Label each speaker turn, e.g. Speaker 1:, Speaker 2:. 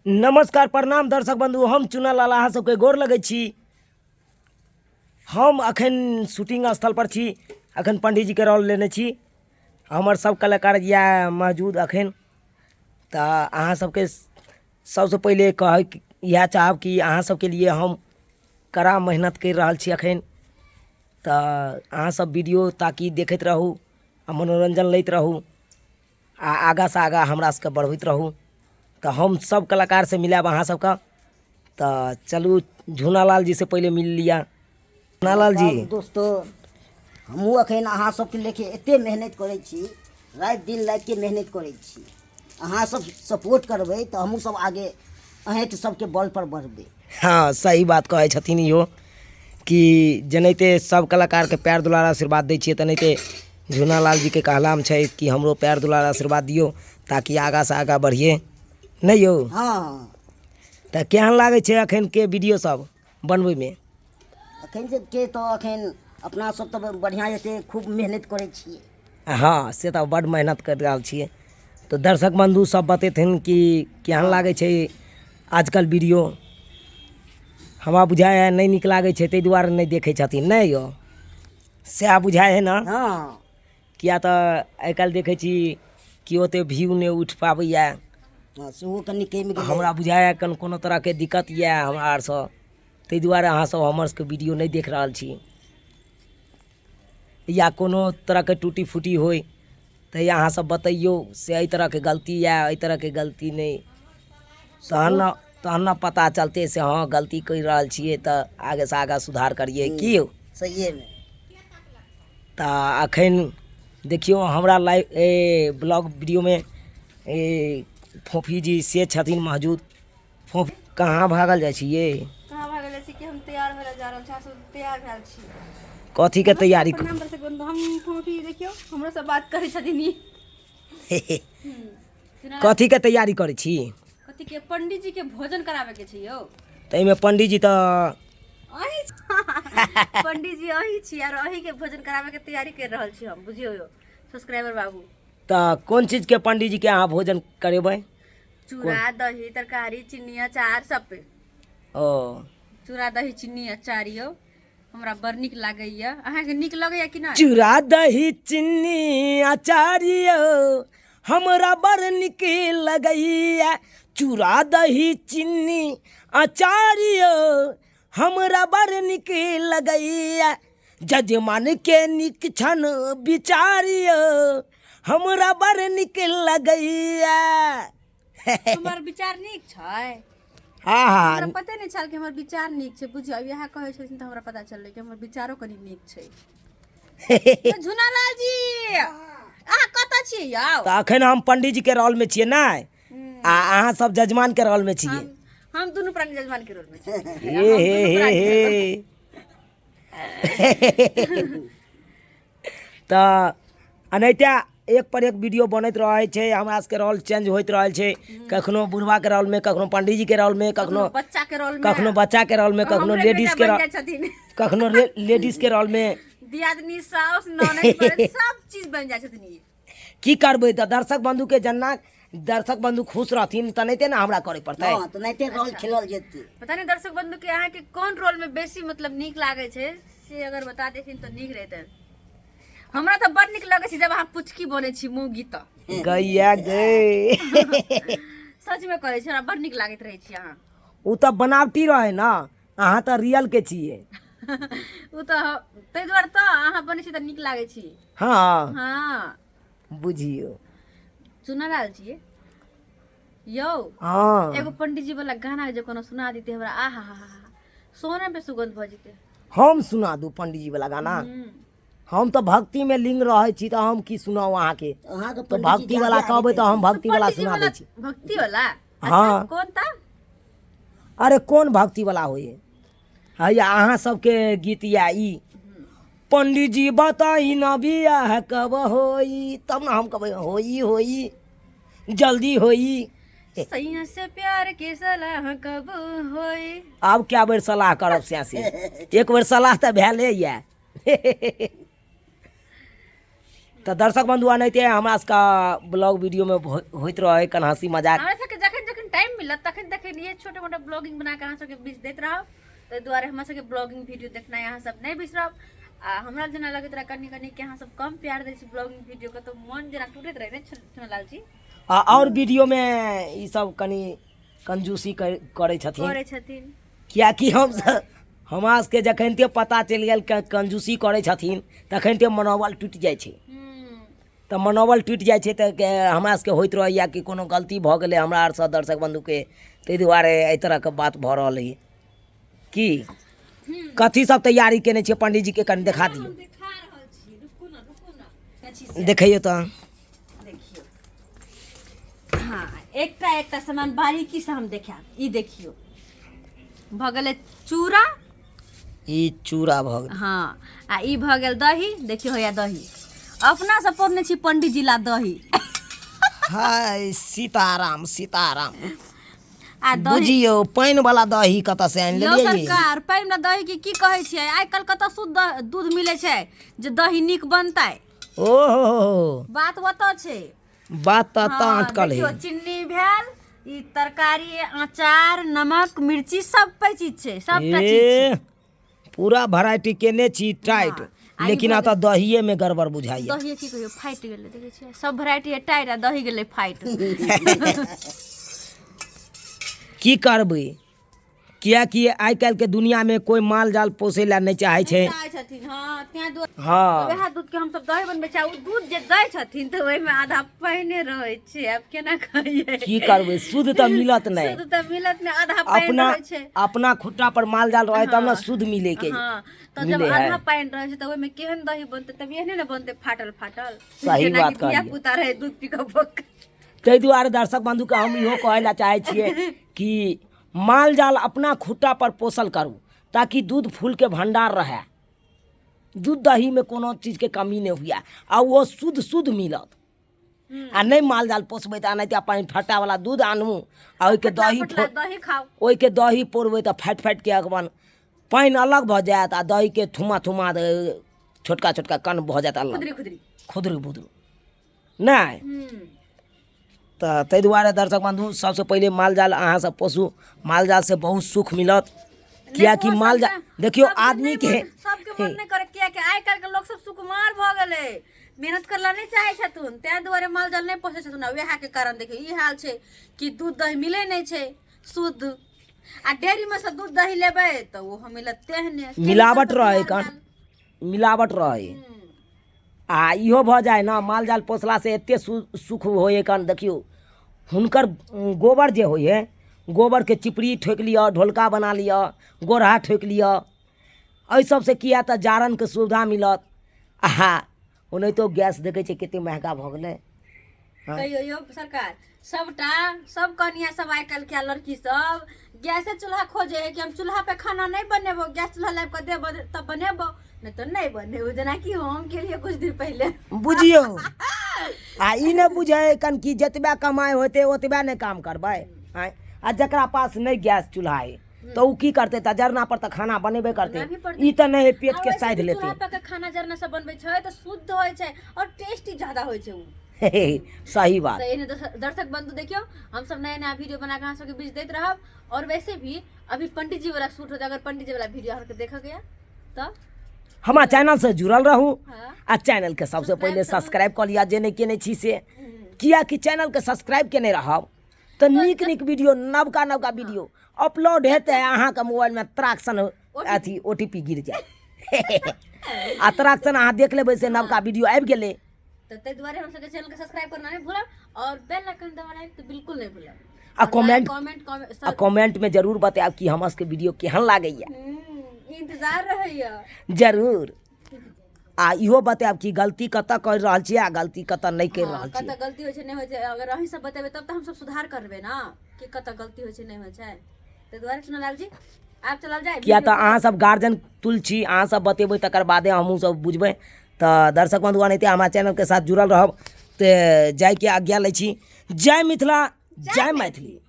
Speaker 1: नमस्कार प्रणाम दर्शक बंधु, हम चुना लाल अहाँ सबके गोर लगै छी। हम अखन शूटिंग स्थल पर छी, अखन पंडीजी के रोल लेने छी। हमर सब कलाकार या मौजूद अखन। तऽ अहाँ सबके सबसँ पहिले कहै इएह चाहब कि अहाँ सबके लिए हम कड़ा मेहनत करि रहल छी अखन। तऽ अहाँ सब वीडियो ताकि देखैत रहू आ मनोरंजन लैत रहू आ आगाँसँ आगाँ हमरा सबके बढ़बैत रहू। तऽ हम सब कलाकारसँ मिलायब अहाँ सबके। तऽ चलू झूनालाल जी से पहिले मिल लिअ। झूनालाल जी
Speaker 2: दोस्तो, हमहूँ अखन अहाँ सबके लेके एते मेहनत करै छी, राति दिन लागिके मेहनत करै छी। अहाँ सब सपोर्ट करबै तऽ हमहूँ सब आगे अहीँके सबके बल पर बढ़बै।
Speaker 1: हँ, सही बात कहै छथिन इहो कि जेनाहिते सब कलाकारके प्यार दुलार आशीर्वाद दै छियै, तेनाहिते झूनालाल जीके कहलाम छै कि हमरो प्यार दुलार आशीर्वाद दियौ ताकि आगाँसँ आगाँ बढ़ियै। नहि यौ?
Speaker 2: हँ।
Speaker 1: तऽ केहन लागै छै अखनके वीडियो सब बनबैमे?
Speaker 2: अखन जे के तऽ अखन अपना सब तऽ बढ़िआँ हेतै, खूब मेहनत करै छियै।
Speaker 1: हँ, से तऽ बड्ड मेहनत करि रहल छियै। तऽ दर्शक बन्धु सब बतेथिन कि केहन लागै छै आजकल वीडियो। हमरा बुझाइ हइ नहि नीक लागै छै, ताहि दुआरे नहि देखै छथिन। नहि यौ, सएह बुझाइ हइ ने?
Speaker 2: हँ।
Speaker 1: किया तऽ आइ काल्हि देखै छी कि ओतेक व्यू नहि उठि पाबैए।
Speaker 2: हँ, सेहो कनि कमि गेलै।
Speaker 1: हमरा बुझाइए कन कोनो तरहके दिक्कत यए हमरा आरसँ, ताहि दुआरे अहाँसभ हमर सबके वीडियो नहि देख रहल छी। या कोनो तरहके टूटी फूटी होइ तऽ अहाँसभ बतैयौ से एहि तरहके गलती यए, एहि तरहके गलती नहि, तहन ने पता चलतै से हँ गलती करि रहल छियै, तऽ आगेसँ आगाँ सुधार करियै। की यौ?
Speaker 2: सहिएमे।
Speaker 1: तऽ एखन देखियौ हमरा लाइव ए ब्लॉग वीडियोमे ए फोफी जी से छथिन मौजूद। फोफी कहाँ भागल जाइ छी ये?
Speaker 3: कहाँ भागल जाइ छी कि हम तैयार होय लए जा रहल छी। अहाँ सब तैयार भेल छी?
Speaker 1: कथीके तैयारी?
Speaker 3: प्रणाम दर्शक बंधु, हम फोफी। देखियौ, हमरो से बात करै छथिन ई।
Speaker 1: कथीके तैयारी करै छी?
Speaker 3: कथी के? पंडित जी के भोजन कराबे के छै यौ।
Speaker 1: ताहिमे पंडीजी तऽ
Speaker 3: अहीं, पंडित जी अहीं छी आर अहीं के भोजन कराबे के तैयारी कर रहल छी हम, बुझियौ यौ सब्सक्राइबर बाबू।
Speaker 1: तऽ कोन चीजके पंडीजीके अहाँ भोजन करेबै?
Speaker 3: चूड़ा दही तरकारी चीनी अचार सब पे।
Speaker 1: ओ
Speaker 3: चूड़ा दही चीनी अचार यौ हमरा बड़ नीक लागैया। अहाँके नीक लगैया कि नहि?
Speaker 1: चूड़ा दही चीनी अचार यौ हमरा बड़ नीक लगैया। चूड़ा दही चीनी अचार यौ हमरा बड़ नीक लगैया। जजमान के नीक छन विचार यौ हमरा बड़ नीक लगैया।
Speaker 3: हमर विचार नीक छै?
Speaker 1: हाँ हाँ।
Speaker 3: हमरा पते नहि छल कि हमर विचार नीक छै। बुझियौ, अब इएह कहै छथिन तऽ हमरा पता चललै कि हमर विचारो कनि नीक छै। झुनालाल जी, अहाँ कतऽ छियै यौ?
Speaker 1: तऽ अखन हम पंडीजी के रोल में छियै नहि, आ अहाँ सब जजमान के रोल में छियै।
Speaker 3: हम दुनू प्राणी जजमान के रोल में छियै।
Speaker 1: हे हे हे हे। तऽ एनाहिते एक पर एक वीडियो बनैत रहै छै। हमरा सबके रोल चेंज होइत रहै छै, कखनो बुढ़बाके रोलमे, कखनो पंडीजीके रोलमे, कखनो
Speaker 3: बच्चा के रोल में,
Speaker 1: कखनो बच्चाके रोलमे, कखनो
Speaker 3: हमरे
Speaker 1: लेडीजके
Speaker 3: बेटा
Speaker 1: रोल,
Speaker 3: बनि जाइ छथिन,
Speaker 1: कखनो लेडीजके रोलमे,
Speaker 3: दियादनी, साउस, ननैद, बड़द, सब चीज बनि जाइ छथिन ई।
Speaker 1: की करबै तऽ दर्शक बन्धुके जेना दर्शक बन्धु खुश रहथिन तेनाहिते ने हमरा करय पड़तै।
Speaker 2: हँ, तऽ नहिते रोल खेलल जेतै।
Speaker 3: पता नहि दर्शक बंधु के अहाँके कोन रोल में बेसी मतलब नीक लागै छै, से अगर बता देथिन तऽ नीक रहितै। हमरा तऽ बड़ नीक लगै छै जब अहाँ पुचकी बनै छी मौगी तऽ।
Speaker 1: गैया गे,
Speaker 3: सच में कहै छी, हमरा बड़ नीक लागैत रहै छी अहाँ।
Speaker 1: ओ तऽ बनावटी रहै ने, अहाँ तऽ रियल के छियै।
Speaker 3: ओ तऽ ताहि दुआरे तऽ अहाँ बनै छी तऽ नीक लागै छी।
Speaker 1: हँ।
Speaker 3: हँ।
Speaker 1: बुझियौ
Speaker 3: चुना लाल जी यौ।
Speaker 1: हँ।
Speaker 3: एगो पंडीजी वाला गाना जे कोनो सुना देते हमरा, आहा हा हा, सोने पे सुगंध भऽ जेतै।
Speaker 1: हम सुना दू पंडीजी वाला गाना? हम तऽ भक्ति में लिंग रहै छी, तऽ हम की सुनाउ अहाँके?
Speaker 2: अहाँके
Speaker 1: तऽ भक्ति वाला कहबै तऽ हम भक्ति वाला सुना दै छी।
Speaker 3: भक्ति वाला?
Speaker 1: हँ।
Speaker 3: कोन ता?
Speaker 1: अरे कोन भक्ति वाला होइए हैया अहाँ सबके गीत या ई, पंडीजी बताई न बियाह कब होई, तब ने हम कहबै होई होई जल्दी होई।
Speaker 3: सैया से प्यार के सलाह कब होई।
Speaker 1: आब क्या बेर सलाह करब से से एक बेर सलाह तऽ भेले यऽ। तऽ दर्शक बंधु, एनाहिते हमरा सबके ब्लॉग वीडियोमे होइत रहै कन हँसी मजाक।
Speaker 3: हमरा सबके जखन जखन टाइम मिलल मिलत तखन तखन ये छोटे मोटा ब्लॉगिंग बना कऽ अहाँ सबके बीच दैत रहब। ताहि दुआरे हमरा सबके ब्लॉगिंग वीडियो देखनाइ अहाँ सब नहि बिसरब। आ हमरा जेना लगैत रहए कनि कनि कि अहाँ सब कम प्यार दै छी ब्लॉगिंग वीडियोके, तऽ मन जेना टूटैत रहै ने चुनालाल जी।
Speaker 1: आ आओर वीडियोमे ई सब कनि कंजूसी करै छथिन,
Speaker 3: करै छथिन,
Speaker 1: किएकि हम हमरा सबके जखनिते पता चलि गेल कंजूसी करै छथिन तखनिते मनोबल टूटि जाइ छै। तऽ मनोबल टूटि जाइ छै तऽ हमरा सबके होइत रहैए कि कोनो गलती भऽ गेलै हमरा आरसँ दर्शक बन्धुके, ताहि दुआरे एहि तरहके बात भऽ रहल अइ। की कथी सब तैयारी केने छियै पंडीजीके कनि देखा दियौ।
Speaker 3: देखा रहल छी, रुकू ना, रुकू ना।
Speaker 1: देखैयौ तऽ।
Speaker 3: देखियौ, हाँ, एकटा एकटा सामान बारीकी से हम देखायब। ई देखियौ भऽ गेलै चूड़ा,
Speaker 1: ई चूड़ा भऽ गेल।
Speaker 3: हाँ, आ ई भऽ गेल दही। देखियौ हैया दही अपना सब पौरने छी पंडीजी ला दही।
Speaker 1: हाय सीताराम सीताराम।
Speaker 3: आ दही
Speaker 1: बुझियौ पानि वाला दही कतऽ से आनि
Speaker 3: यौ
Speaker 1: लेलियै?
Speaker 3: सरकार, पानि वाला दही के की कहै छियै, आइ काल्हि कतऽ शुद्ध दूध मिलै छै जे दही नीक बनतै।
Speaker 1: ओहो
Speaker 3: बात ओतऽ छै,
Speaker 1: बात तऽ एतऽ
Speaker 3: हाँ,
Speaker 1: अटकल
Speaker 3: देखियौ
Speaker 1: है।
Speaker 3: चिन्नी भेल, ई तरकारी, अचार, नमक, मिर्ची सब पे चीज छै, सबटा चीज छै।
Speaker 1: ए पूरा वैरायटी केने छी टाइट,
Speaker 3: हाँ, आ ई
Speaker 1: लेकिन
Speaker 3: भऽ
Speaker 1: एतऽ दहिए में गड़बड़ बुझाइया।
Speaker 3: दही की कहियो फाटि गेलै, देखै छियै सब वैरायटी है टाइट आ दही गेलै फाटि।
Speaker 1: की करबै, किएकि आइ काल्हिके दुनियामे कोइ माल जाल पोसै लए नहि चाहै छै।
Speaker 3: चाहै छथिन, हँ, तें दुआरे।
Speaker 1: हँ,
Speaker 3: वएह दूध के हमसब दही बनबै छियै, आ ओ दूध जे दै छथिन तऽ ओहिमे आधा पानिए रहै छै। आब केना कहियै,
Speaker 1: की करबै, शुद्ध तऽ मिलत नहि।
Speaker 3: शुद्ध तऽ मिलत नहि, आधा पानि
Speaker 1: अपना
Speaker 3: रहै छै।
Speaker 1: अपना खुट्टा पर माल जाल रहै तब ने शुद्ध मिले के।
Speaker 3: हँ, तऽ जब
Speaker 1: मिले है।
Speaker 3: आधा पानि रहै छै तऽ ओहिमे केहन दही बनतै? तब एहने ने बनतै, फाटल फाटल,
Speaker 1: सही
Speaker 3: जेनाकि
Speaker 1: बात कहलियै।
Speaker 3: धिया पुता रहै दूध पी कऽ भोग।
Speaker 1: ताहि दुआरे दर्शक बन्धुके हम इहो कहै लए चाहै छियै कि माल जाल अपना खुट्टा पर पोसल करू, ताकि दूध फूलके भण्डार रहए, दूध दहीमे कोनो चीजके कमी नहि हुए आ ओहो शुद्ध शुद्ध मिलत। आ नहि माल जाल पोसबै तऽ एनाहिते पानि फट्टावला दूध आनू आ ओहिके दही
Speaker 3: फटला दही खाउ,
Speaker 1: ओहिके दही पौरबै तऽ फाटि फाटिके अपन पानि अलग भऽ जायत आ दहीके थुमा थुमा छोटका छोटका कण भऽ जायत अलग,
Speaker 3: खुदरी खुदरी
Speaker 1: खुदरू बुदरू नहि। तऽ ताहि दुआरे दर्शक बन्धु सबसँ पहिले माल जाल अहाँ सब पोसू, माल जालसँ बहुत सुख मिलत। किएकि माल जाल देखियौ आदमीके
Speaker 3: सबके मन नहि करे, किएकि आइ काल्हिके लोक सब सुकुमार भऽ गेलै, मेहनत करला नहि चाहै छथुन, ताहि दुआरे माल जाल नहि पोसै छथुन। आ वएहके कारण देखियौ ई हाल छै कि दूध दही मिलै नहि छै शुद्ध, आ डेयरीमे सँ दूध दही लेबै तऽ ओहो मिलत तेहने
Speaker 1: मिलावट रहै, कन मिलावट रहै। आ इहो भऽ जाइ ने, माल जाल पोसलासँ एते सुख होइ हइ कन। देखियौ हुनकर गोबर जे होइ हइ, गोबरके चिपड़ी ठोकि लिअ, ढोलका बना लिअ, गोरहा ठोकि लिअ, एहि सबसँ की हैत, तऽ जारनिके सुविधा मिलत। आ ओनाहितो गैस देखै छियै कते महगा भऽ गेलै।
Speaker 3: कहियो यौ सरकार, सबटा सब कनिया सब आइ काल्हि के लड़की सब गैसे चूल्हा खोजे है कि हम चूल्हा पे खाना नहीं बनेबो, गैस चूल्हा लाबि कऽ देबो तब बनेबो, नहीं तो नहीं बनेबो, जेनाकि हम केलिए कुछ दिन पहिले।
Speaker 1: बुझियौ, आ ई नहि बुझै कन कि जतबे कमाइ होतै ओतबे नहि काम करबै। आँय, आ जकरा पास नहि गैस चूल्हा है तऽ ओ की करतै? तऽ जरना पर तऽ खाना बनेबे करतै।
Speaker 3: बनाबे पड़तै।
Speaker 1: ई तऽ नहि है पेट
Speaker 3: आ
Speaker 1: के
Speaker 3: वैसे
Speaker 1: साधि
Speaker 3: भी
Speaker 1: लेतै।
Speaker 3: चूल्हा पे के खाना जरना सब बनबै छै तऽ शुद्ध होइ छै और टेस्टी ज्यादा होइ छै उ।
Speaker 1: सही बात।
Speaker 3: तऽ एहने दर्शक बंधु देखियौ हम सब नया नया वीडियो बना के अहाँ सबके बीच दैत रहब। और वैसे भी अभी पंडित जी वाला शूट होता, अगर पंडित जी वाला वीडियो अहाँके देखऽ के या तऽ
Speaker 1: हमारा चैनल से जुड़ल रहू।
Speaker 3: हाँ।
Speaker 1: आ चैनल के सबसे पहिले सब्सक्राइब कऽ लिअ जे नहि केने छी से, किएकि चैनल के सब्सक्राइब केने रहब तऽ नीक नीक वीडियो, नवका नवका वीडियो अपलोड हेतै अहाँके मोबाइलमे, त्राक्सन अथी ओ टी पी गिर जायत आ त्राक्सन अहाँ देख लेबै से नवका वीडियो आबि गेलै।
Speaker 3: तऽ ताहि दुआरे हम सबके चैनल के सब्सक्राइब करना नहीं भूलब और बेल आइकन दबाना तऽ बिल्कुल नहीं भूलब।
Speaker 1: आ कमेंट
Speaker 3: कमेंट कमेंट
Speaker 1: आ कमेंटमे जरूर बतायब कि हमर सबके वीडियो केहन लागैया,
Speaker 3: इंतजार रहैया
Speaker 1: जरूर। आ इहो बतायब कि गलती कतऽ करि रहल छियै आ गलती कतऽ नहि करि रहल छियै,
Speaker 3: कतऽ गलती होइ छै नहि होइ छै। अगर अहीं सब बतेबै तब तऽ हमसब सुधार करबै ने कि कतऽ गलती होइ छै नहि होइ छै। ताहि दुआरे चुनालाल जी आब चलल जाय,
Speaker 1: किया तऽ अहाँ सब गार्जियन तुल छी, अहाँ सब बतेबै तकर बादे हमहूँ सब बुझबै। तऽ दर्शक बन्धु एनाहिते हमरा चैनलके साथ जुड़ल रहब। तऽ जायके आज्ञा लै छी। जय मिथिला, जय मैथिली।